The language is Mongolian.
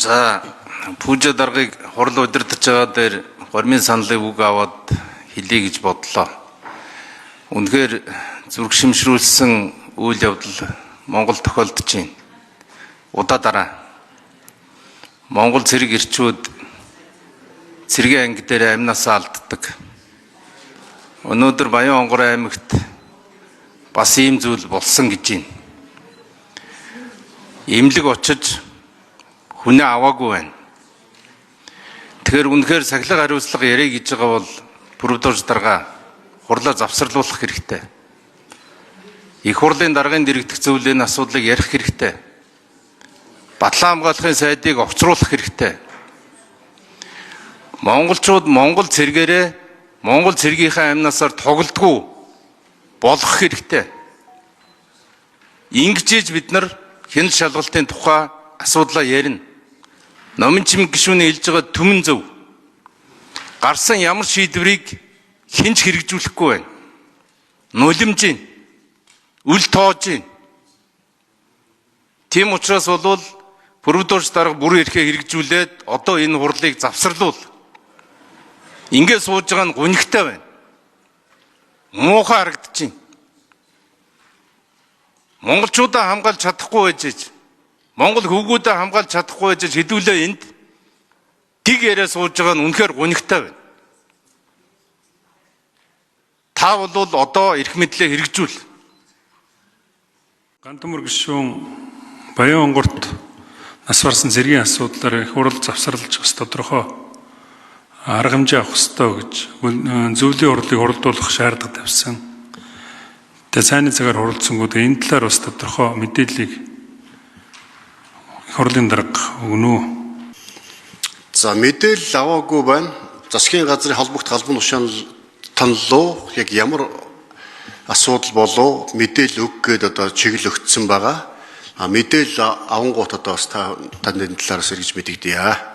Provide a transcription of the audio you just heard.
За, Пүүжа даргаыг хурал удирдах байгаа дээр гормын саналыг үг аваад хэлье гэж бодлоо. Үнэхээр зүрх шимшрүүлсэн үйл явдал Монгол тохиолдож байна. Удаа дараа Монгол цэрэг эрчүүд цэргийн анги дээр амнасаа алддаг. Өнөөдөр Баян-Онгор аймагт бас ийм зүйл болсон гэж байна. Эмнэлэг очиж хүнээ аваагүй байна. Тэгэхээр үнэхээр сахилга хариуцлага яриа гэж байгаа бол Пүрэвдорж дарга хурлаа завсарлуулах хэрэгтэй. Их хурлын даргын дэргэдэх зөвлөлийн асуудлыг ярих хэрэгтэй. Батлан хамгаалахын сайдыг огцруулах хэрэгтэй. Монголчууд Монгол цэргээрээ Монгол цэргийнхээ амнасаар тоглодгүй болгох хэрэгтэй. Ингэж бид нар хяналт шалгалтын тухай асуудлаа ярина. Номин чимэг гишүүний хэлж байгаа түмэн зөв. Гарсан ямар шийдвэрийг хэн ч хэрэгжүүлэхгүй байна. Нулимж байна. Үл тоож байна. Тийм учраас бол Пүрэвдорж дарга бүр эрхээ хэрэгжүүлээд одоо энэ хурлыг завсарлуул. Ингээд сууж байгаа нь гунигтай байна. Муухай харагдаж байна. Монголчуудаа хамгаалж чадахгүй байж ээж Монгол хөвгүүдээ хамгаалж чадахгүй байж хэдүүлээ энд дэг яриа сууж байгаа нь үнэхээр гунигтай байна. Та бол одоо эрх мэдлээ хэрэгжүүл. Гантөмөр гишүүн Баян онгорт нас барсан цэргийн асуудлаар их хурал завсарлаж бас тодорхой арга хэмжээ авах ёстой гэж зөвлөлийн хурлыг хуралдуулах шаардлага тавьсан. Тэгээ цайны цагаар хуралдсангууд энэ талаар бас тодорхой мэдээллийг их хурлын дарга өгнө үү? За, мэдээлэл аваагүй байна. Засгийн газрын холбогдох албан тушаал руу яг ямар асуудал болов, мэдээлэл өг гээд одоо чиглэл өгсөн байгаа. А мэдээлэл авангуут одоо бас та танд энэ талаараас эргэж мэдэгдэе.